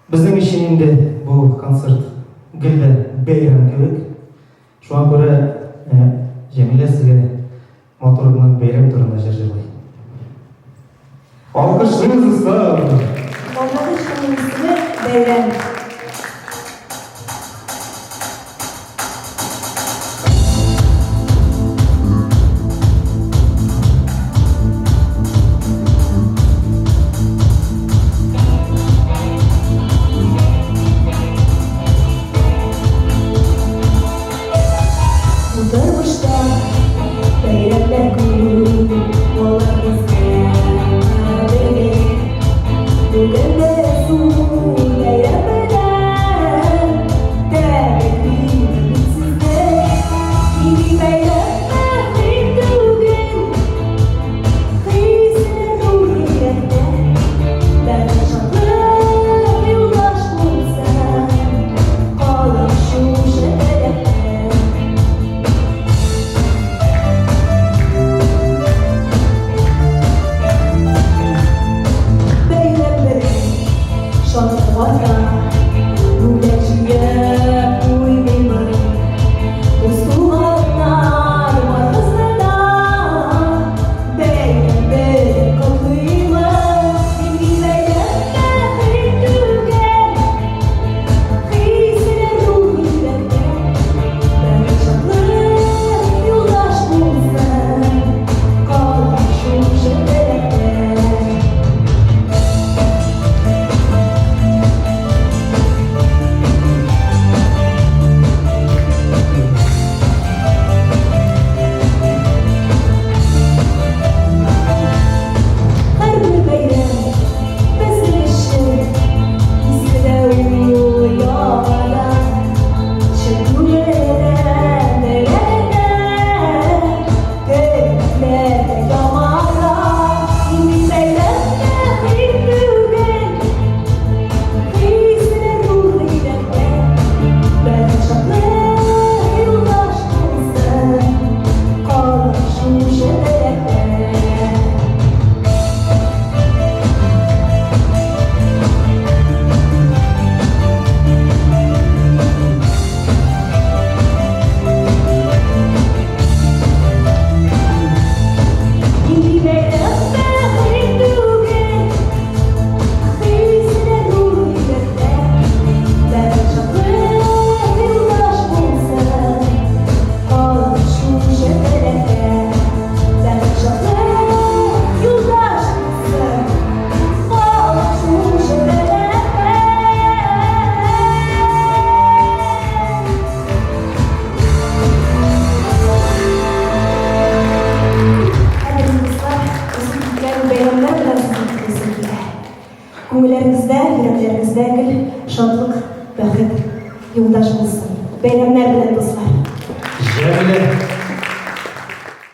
Безнең өчен инде бу концерт гел дә бәйрәм кебек. Шуңа күрә Җәмилә сезгә матур гына бәйрәм турында җыр җырлый. Алкышлыйбыз, дуслар! Мамадыш җырының исеме Бәйрәм. Бу тормышта бәйрәмнәр күп, алар безгә кадерле. Бүген без зур бәйрәм белән тәбриклим мин сезне. Нинди бәйрәм мөһим түгел, хисләр зур йөрәктә. Бәхет шатлык юлдаш булсын. Калып шушы теләктә. Бәйләп бер шатлык арта, Бүләк җыеп уйныймын. Дус-туганнар барысы да Бәйрәм белән котлыймын. Мин бәйрәм бәхет түгел, Хисләр зур йөрәктә, Бәхет шатлык юлдаш булсын, Калган шушы теләктә. Һәрбер бәйрәм безнең өчен изге ул яңадан. Чын күңелдән теләгән теләкләр яңара. Нинди бәйрәм бәхет түгел, хисләр нур йөрәктә. Бәхет шатлык юлдаш булсын, калып шушы теләктә. Нинди бәйрәм бәхет түгел, хисләр нур йөрәктә. Бәхет шатлык юлдаш булсын, калып шушы теләктә. Бәхет шатлык юлдаш булсын, калып шушы теләктә. Кадерле дуслар, үсеп киткән бәйрәмнәр белән сезне котлыйсым килә. Күңелләрегездә, йөрәкләрегездә гел шатлык, бәхет юлдаш булсын. Бәйрәмнәр белән, дуслар! Җәмилә!